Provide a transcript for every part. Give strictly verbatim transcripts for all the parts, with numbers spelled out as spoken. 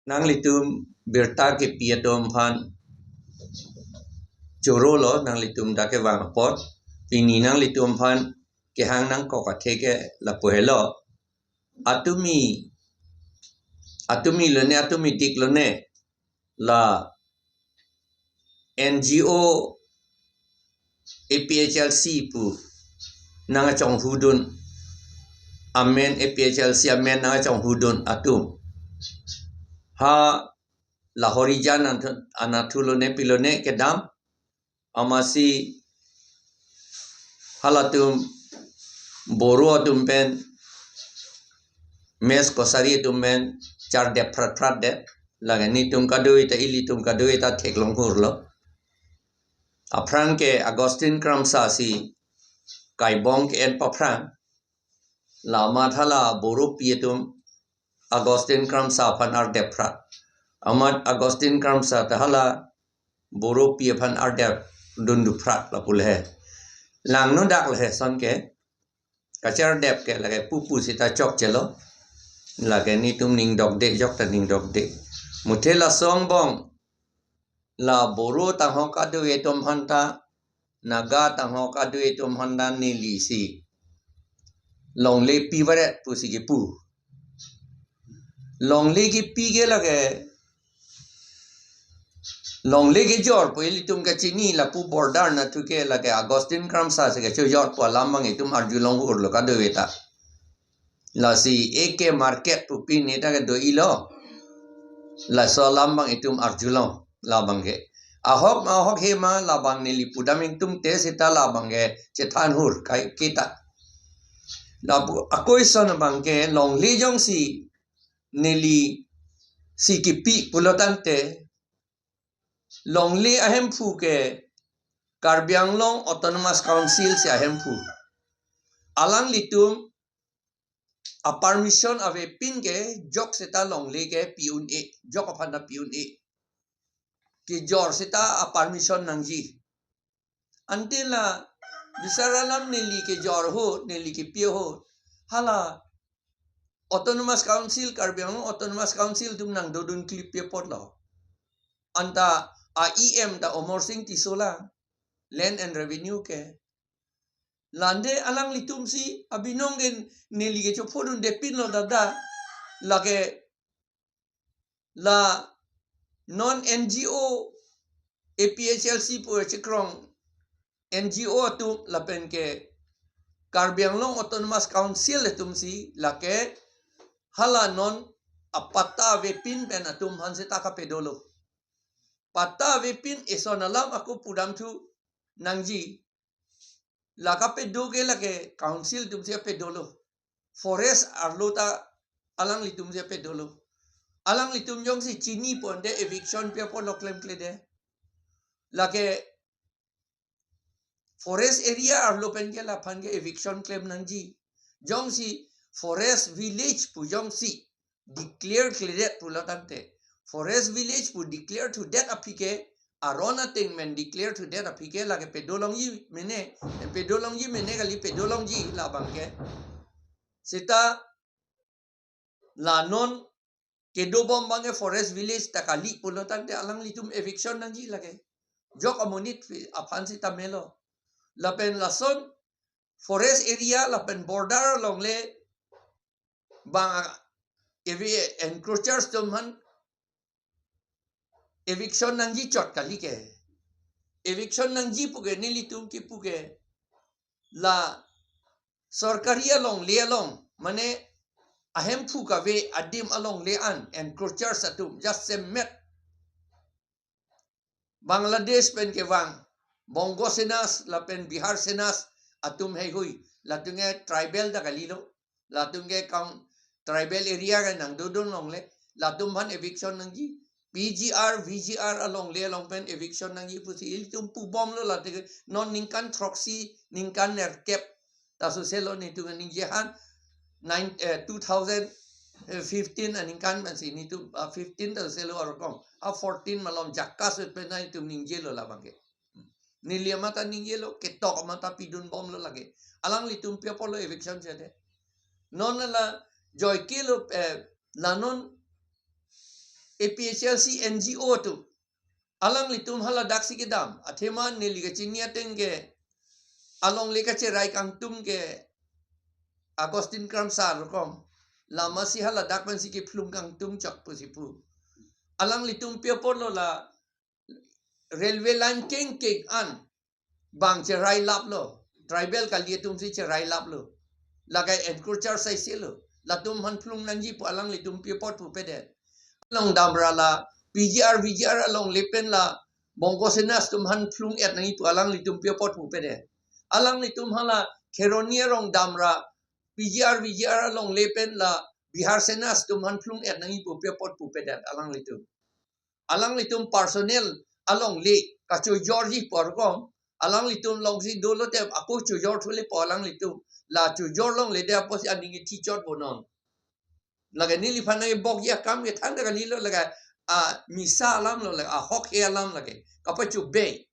nanglitum birta kepi atum aphan choro lo, nanglitum dak kevang apot. Pini nanglitum aphan kehang nangkok athe ke lapu helo. Atumi, atumi lone, atumi dik lone, la N G O A P H L C pu nangkachonghudun amen, A P H L C amen nangkachonghudun atum ha Lahorijan anathu, anathu lone pilone kedam, amatsi halatum Boro atum pen, Mech Kachari atum pen chardep phrat phrat det. Lake netum kadokave ta, ilitum kadokave ta theklong hur lo. Aphrang ke Augustine Kramsa si kaibong ke-en paphrang. La amat hala Boro pi atum Augustine Kramsa aphan ardep phrat. Amat Augustine Kramsa ta hala Boro pi aphan ardep dundu phrat lapu le he. Langno dak le he ason ke. Kachardep ke lake pupu seta chokchelo. Lake netum ning dokde, jok ta ning dokde. Muthe lason angbong la Boro tanghok kadokave atum aphanta, Naga tanghok kadokave atum aphanta neli si longle pi varet pusi kipu. Longle kipi ke lake, longle kejor pu ilitum kachini, lapu border anathu ke lake Augustine Kramsa si kachojor pu alam abang itum arjulong hur lo kadokave ta. Lasi A K Market pu pini ta kedo-i lo. Laso alam abang itum arjulong labang ke. Ahok ma ahok he ma labang neli pudam ingtungte seta labang ke chethan hur kai kita. Lapu ako ison abang ke longle jongsi neli si kipi pulo tangte, longle ahemphu ke Karbi Anglong Autonomous Council si ahemphu. Alanglitum a-permission avepin ke jok seta longle ke pi un-e, jok aphan ta pi un-e. Kejor seta a-permission nangji. Ante la bisar alam neli kejor ahut, neli kepi ahut, hala Autonomous Council, Karbi Anglong Autonomous Council atum nangdodun kli pi apotlo. Anta a-E M ta Amarsing Tisso lang, Land and Revenue ke. Lande alanglitum si abinong ke neli kechophodundepinlo dada. Lake la non N G O, A P H L C pu chekrong N G O atum lapen ke Karbi Anglong Autonomous Council atum si lake hala non apatta avepin pen atum aphan seta kapedolo. Patta avepin eson alam ako pudamthu nangji. La kapedo ke lake council atum si apedolo. Forest arlo ta alanglitum si apedolo. Alanglitum jongsi chini ponte eviction pi apotlo klemkledet. Lake forest area arlo pen ke laphan ke eviction klem nangji. Jongsi forest village pu jongsi declare kledet pulo tangte, forest village pu declare thudet aphi ke, aron ateng pen declare thudet aphi ke lake pedolongji mene, pedolongji mene kali, pedolongji labang ke. Seta la non kedobom abang ke forest village ta kali pulo tangte alanglitum eviction nangji lake. Jok amonit aphan seta melo. Lapen lason forest area lapen border along le bang a-, evi-, encroachers atum aphan eviction nangji chot kali ke. Eviction nangji pu ke nelitum kipu ke la sorkari alongle along, mane ahemphu kave adim alongle an encroachers atum jasemet Bangladesh pen kevang, Bongo Senas lapen Bihar Senas atum heihui, latum ke tribal ta kalilo, latum ke kaun tribal area ke nangdodun longle, latum aphan eviction nangji, P G R, V G R alongle along pen eviction nangji pusi ilitum pubomlo, latum ke non ningkan throksi, ningkan nerkep ta soselo netum ningje han, nine, eh, two thousand fifteen aningkan pensi netum, ah, fifteen ta soselo arokong. Ah, fourteen malom jakka sut pen netum ningjelo labang ke. Neli amat ta ningjelo, ketok amat ta pidunbomlo lake. Alanglitum pi apotlo eviction chede. Non la joike lo, eh, la non A P H L C N G O atum, alanglitum haladak si kedam, athema neli kachini ateng ke, alongle kacherai kangtum ke, Augustine Kramsa rokom, lama si haladak pen si kephlung kangtum chak pusi pu. Alanglitum pi apotlo la railway line kengkeng an bang cherai laplo, tribal kali atum si cherai laplo. Lake encroacher saiselo. Latum aphan phlung nangji pu alanglitum pi apot pupedet. Along damra la P G R, V G R alongle pen la Bongo Sena atum aphan phlung et nangji pu alanglitum pi apot pupedet. Alanglitum hala Kheroni arong damra P G R, V G R alongle pen la Bihar Sena atum aphan phlung et nangji pu pi apot pupedet alanglitum. Alanglitum personal alongle kachojorji pu arkom, alanglitum alongsi dolo te ako chojor thule pu alanglitum. La chojor longledet apotsi aning ithi chot bonon. Lake neliphan nangkebokji akam ke thangta kalilo lake, a, misa alam lo lake, ahokhe alam lake. Kapachobei.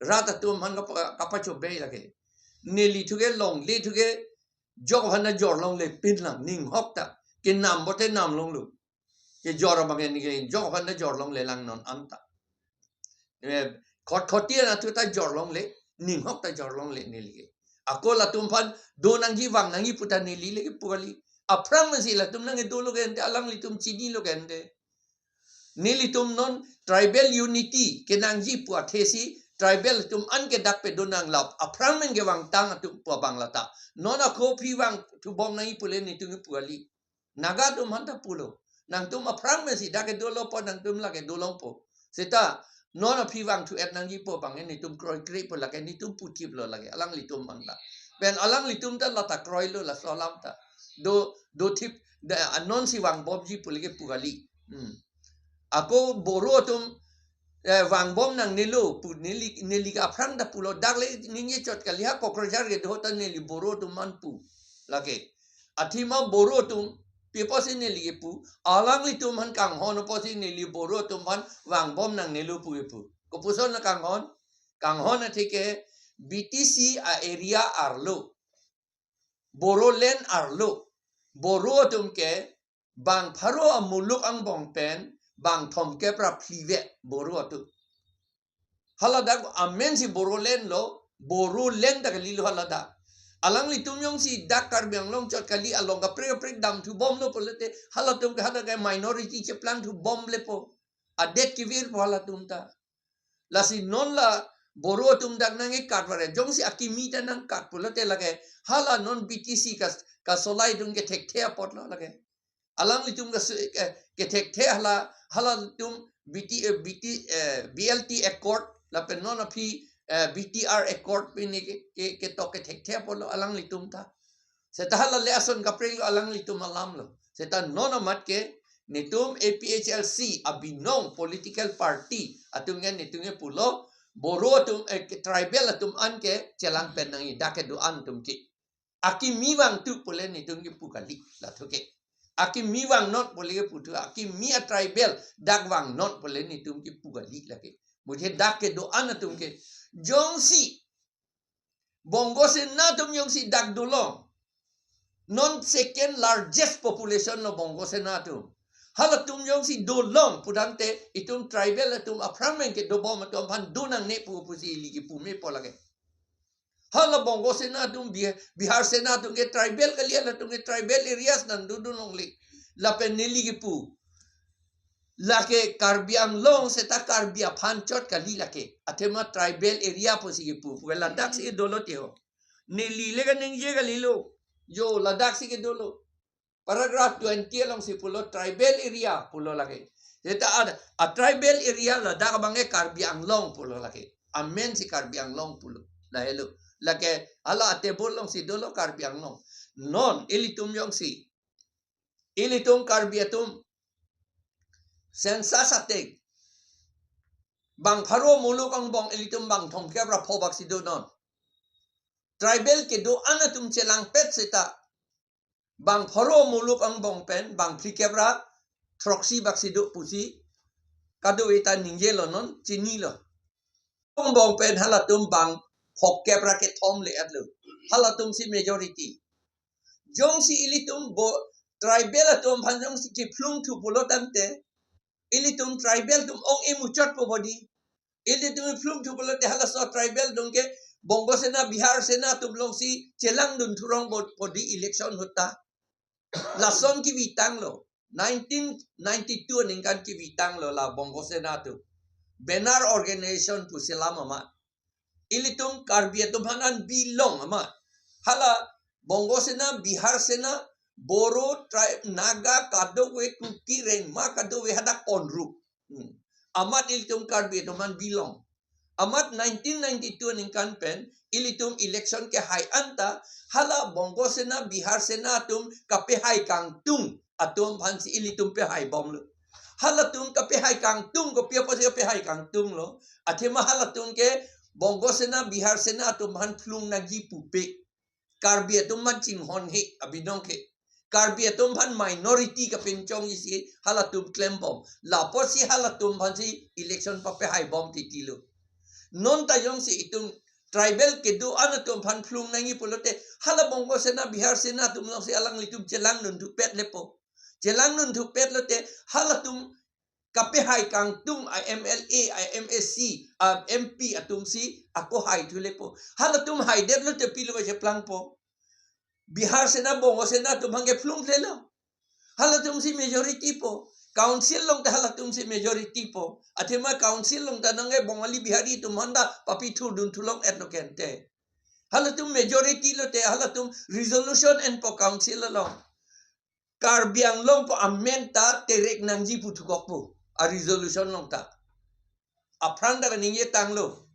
Rat atum aphan kapa-, kapachobei lake. Neli thuke longle thuke jok aphan ta jor longle pinlang, ning hok ta. Kenam bote nam longlo. Kejor abang ke neli ke jok aphan ta jor longle lang non anta. Eh, khot khoti na thu ta jor longle, ning hok ta jor longle neli ke. Ako latum aphan do nangji vang nangji pu ta neli le kepu kali. Aphrang pen si latum nangkedolo ke ante, alanglitum chinilo ke ante. Nelitum non tribal unity kenangji pu athe si tribal atum an ke dak pedo nang lap. Aphrang pen kevangtang atum pu abang lata. Non ako aphi vangthu bom nangji pule netum kepu kali. Naga atum aphan ta pulo. Nangtum aphrang pen si dak kedolo po, nangtum lake dolongpo. Seta non aphi vangthu et nangji pu abang netum kroikre pu lake netum puthiplo lake alanglitum abang ta. Pen alanglitum ta lata kroilo laso alam ta. Do, do thip, da, anon si vangbomji pu lake pu kali. Hmm. Ako Boro atum, eh, vangbom nangnelo pu neli, neli ke aphrang ta pulo, dak le ningje chot kali, ha Kokrajhar kedo ta neli Boro atum aphan pu. Lake. Athema Boro atum, pi apotsi neli kepu, alanglitum aphan kanghon apotsi neli Boro atum aphan vangbom nangnelo pu kepu. Kopuson la kanghon, kanghon athe ke B T C a-area arlo, Bodoland arlo, Boro atum ke bang pharo amuluk angbong pen bang thomkep ra phli vet Boro atum. Haladak amen si Bodoland lo, Bodoland ta kalilo haladak. Alanglitum jongsi dak Karbi Anglong chot kali along kaprek kaprek damthu bomlo pulote, halatum ke hadak ke minority cheplangthu bomlepo. Adet kevirpo halatum ta. Lasi non la Boro atum dak nangkekat vare, jongsi akimi ta nangkat pulote lake, hala non B T C kas-, kasolai atum kethekthe apotlo lake. Alanglitum kas-, eh, kethekthe hala, halatum B T, eh, B T, eh, B L T Accord, lapen non aphi, eh, B T R Accord pini ke, ke, ketok kethekthe apotlo alanglitum ta. Seta hala le ason kaprek lo, alanglitum alam lo. Seta non amat ke netum A P H L C abinong political party atum ke netum ke pulo, Boro atum, eh, tribal atum an ke chelang pen nangji dak kedo-an atum ke. Akimi vangthu pule netum kepu kali, lathu ke. Akimi vangnon pule keputhu, akimi a-tribal dak vangnon pule netum kepu kali lake. Mujhe dak kedo-an atum ke. Jongsi Bongo Sena atum jongsi dak dolong, non second largest population lo Bongo Sena atum. Halatum jongsi dolong pudamte itum tribal atum aphrang pen kedobom atum aphan do nangne pu pusi ili kepu mepo lake. Hala Bongo Sena atum, Bih-, Bihar Sena atum ke tribal kali, halatum ke tribal areas nangdodun longle. Lapen neli kepu, lake Karbi Anglong seta Karbi aphan chot kali lake. Athema tribal area pusi kepu. Pu ladak si dolo te ho. Neli le kaningje kalilo. Jo ladak si kedolo. Paragraph twenty alongsi pulo tribal area pulo lake. Seta ad-, a-tribal area ladak abang ke Karbi Anglong pulo lake. Amen si Karbi Anglong pulo. Lahelo. Lake hala a-table alongsi dolo Karbi Anglong. Non ilitum jongsi, ilitum Karbi atum census ateng bang pharo muluk angbong ilitum bang thomkep ra pho bak si donon. Tribal kedo-an atum chelangpet seta bang pharo muluk angbong pen bang phlikep ra throksi bak si do pusi kadokave ta ningjelo, non chinilo. Angbong pen halatum bang phokep ra kethom le-etlo. Halatum si majority. Jongsi ilitum Bo-, tribal atum aphan jongsi kephlungthu pulo tangte, Ilitum tribal atum ong-e muchotpo bodi. Ilitum phlung thu pulote halaso tribal atum ke Bongo Sena, Bihar Sena atum alongsi chelangdun thurong bo-, bodi election ahut ta. Lason kevitanglo. Nineteen ninety-two aningkan kevitanglo la Bongo Sena atum. Banner organization pu selam amat. Ilitum Karbi atum aphan an bilong amat. Hala Bongo Sena, Bihar Sena, Boro tribe, Naga kadokave, Kuki, Rengma kadokave hadak ponru. Hmm. Amat ilitum Karbi atum aphan bilong. Amat nineteen ninety-two aningkan pen ilitum election kehai anta hala Bongo Sena, Bihar Sena atum kapehai kangtung atum aphansi ilitum pehai bomlo. Halatum kapehai kangtung, kopi apotsi kapehai kangtunglo? Athema halatum ke Bongo Sena, Bihar Sena atum aphan phlung nangji pupe. Karbi atum aphan chinghon he abinong ke. Karbi atum aphan minority kapinchongji si halatum klembom. Lapotsi halatum aphansi election papehai bom titilo. Non ta jongsi itum tribal kedo-an atum aphan phlung nangji pulote hala Bongo Sena, Bihar Sena atum alongsi alanglitum chelangdun thupet lepo. Chelangdun thupet lote halatum kapehai kangtung a M L A, a M A C, a M P atumsi ako hai thu lepo. Halatum haidet lote pilo kacheplangpo? Bihar Sena, Bongo Sena atum aphan ke phlung lelo. Halatumsi majority po. Council along ta halatumsi majority po. Athema council along ta nangke Bongali Bihari atum aphan ta papi thurdun thulong etlo kente. Halatum majority lote halatum resolution enpo council along. Karbi Anglong pu amen ta terek nangji pu thukokpo a resolution along ta. Aphrang ta kaningje tanglo.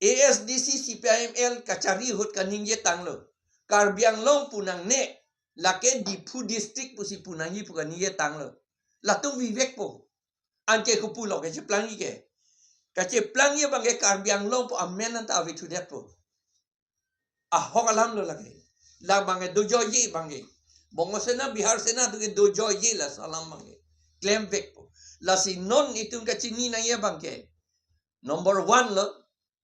A S D C, C P I M L kachari ahut kaningje tanglo. Karbi Anglong pu nangne, lake Diphu district pusi pu nangji pu kaningje tanglo. Latum vivek po. Anke kopulo kacheplangji ke? Kacheplangji abang ke Karbi Anglong pu amen anta ave thudetpo. Ahok alam lo lake. La abang ke dojoiji abang ke. Bongo Sena, Bihar Sena atum ke dojoiji laso alam abang ke. Klemvekpo. Lasi non itum kachini nangji abang ke. Number one lo,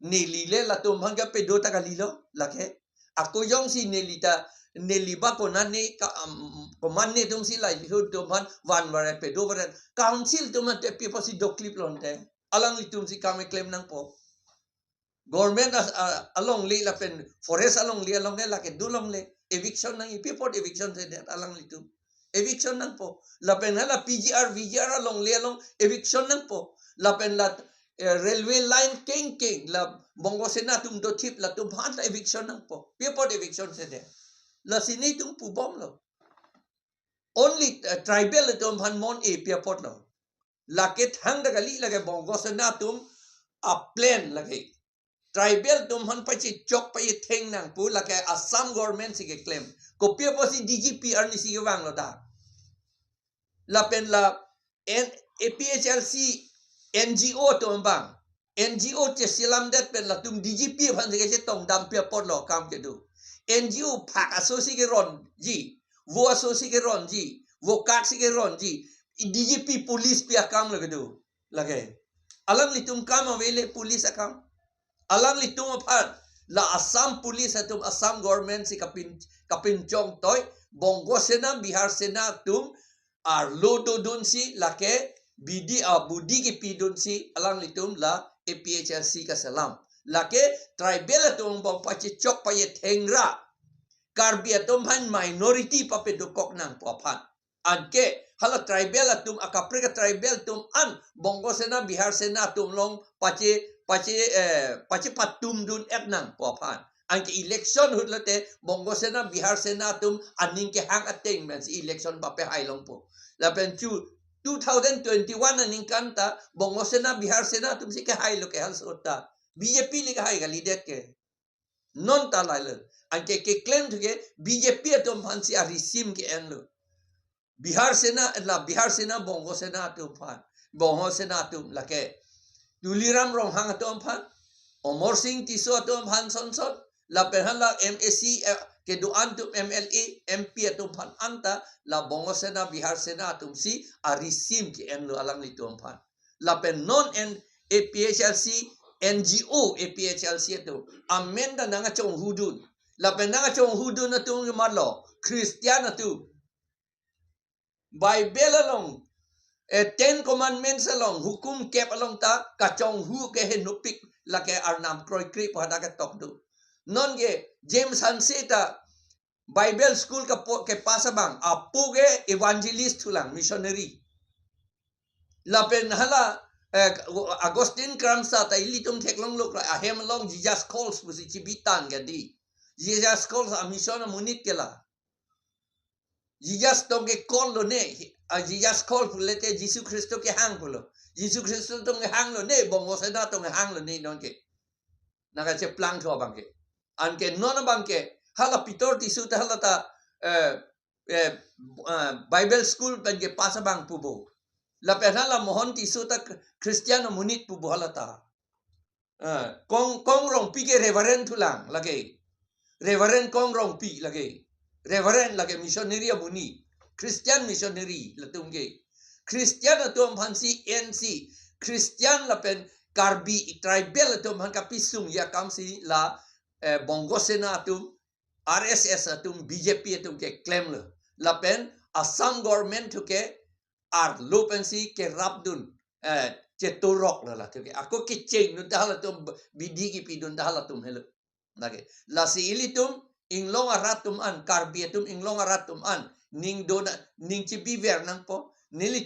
neli le latum aphan kapedo ta kalilo, lake. Ako jongsi neli ta, neli ba konane ka, um, komatne atumsi la ihu atum aphan van varet pedo varet. Council atum ante pi apotsi doklip lonte. Alanglitumsi kam keklem nangpo. Government as-, a-, alongle lapen forest alongle along ke lake dolongle. Eviction nangji, pi apot eviction sedet alanglitum? Eviction nangpo. Lapen hala P G R, V G R alongle along eviction nangpo. Lapen la, eh, railway line kengkeng la Bongo Sena atum dothip latum aphan ta eviction nangpo. Pi apot eviction sedet? Lasi netum pubomlo. Only, eh, tribal atum aphan mon-e pi apotlo? Lake thangta kali, lake Bongo Sena atum a plan lake. Tribal atum aphan pachechok pachetheng nang pu lake Assam government si keklem. Kopi apotsi D G P arnisi kevanglo ta? Lapen la N-, A P H L C N G O atum abang. N G O cheselamdet pen latum D G P aphansi kachetongdam pi apotlo akam kedo? N G O phak asosi keronji, vo asosi keronji, vo kaksi keronji, D G P police pi akam lo kedo? Lake. Alanglitum kam avele police akam. Alanglitum aphan la Assam police atum, Assam government si kapin, kapinchong toi, Bongo Sena, Bihar Sena atum arlo dodunsi lake bidi, ah, budi kepidunsi alanglitum la A P H L C kaselam. Lake tribal atum abang pachechok pachetheng ra Karbi atum aphan minority papedo kok nangpo aphan. Anke hala tribal atum, akaprek a tribal atum an Bongo Sena, Bihar Sena atum along pache, pache, eh, pachepatumdun-et nangpo aphan. Anke election ahut lote Bongo Sena, Bihar Sena atum aning kehang ateng pensi election papehai longpo. Lapen chu two thousand twenty-one aningkan ta Bongo Sena, Bihar Sena atumsi kehailo ke halaso ta. B J P le kehai kalidet ke. Non ta lailo. Anke keklem thu ke B J P atum aphansi arisim ke-enlo. Bihar Sena, la Bihar Sena, Bongo Sena atum aphan. Bongo Sena atum lake Tuliram Ronghang atum aphan, Amarsing Tisso atum aphan sonson, lapen hala M A C, eh, kedo-an atum, M L A, M P atum aphan anta la Bongo Sena, Bihar Sena atumsi arisim ke-enlo alanglitum aphan. Lapen non en A P H L C N G O, A P H L C atum amen ta nangkachonghudun. Lapen nangkachonghudun atum ke marlo, Christian atum. Bible along eh, Ten Commandments along, hukum kep along ta kachonghu ke henopik lake arnam kroikre pu hadak ketok do. Non ke James Hanse ta Bible school ke po-, kepass abang, apo ke evangelist thulang, missionary. Lapen hala, eh, Augustine Carrasco ta ilitum theklong lok ra, ahem along Jesus Calls pusi chibitang ke di. Jesus Calls a mission amonit ke la. Jesus tong ke call lone, a Jesus call pulote Jisu Khristo kehang pulo. Jisu Khristo tong kehang lone, Bongo Sena tong kehang lone non ke. Nangkacheplang tho abang ke. Anke non abang ke, hala Peter Tisso ta hala ta, eh, eh, ah, Bible school pen kepass abang pu bo. Lapen hala Mohan Tisso ta Christian amonit pu bo hala ta. Ah, Kong, Kong Rongpi ke Reverend thulang lake. Reverend Kong Rongpi lake. Reverend lake missionary amonit. Christian missionary latum ke. Christian atum aphansi N C. Christian lapen Karbi tribal atum aphan kapisung ya kamsi la, eh, Bongo Sena atum, R S S atum, B J P atum keklemlo. Lapen Assam government thu ke arlo pensi kerapdun, eh, cheturok lo la thu ke. Ako kecheng nun ta halatum bidi kipidun ta halatum helo. Lake. Lasi ilitum inglong arat atum an, Karbi atum inglong arat atum an, ning dona, ning chibiver nangpo, nelitum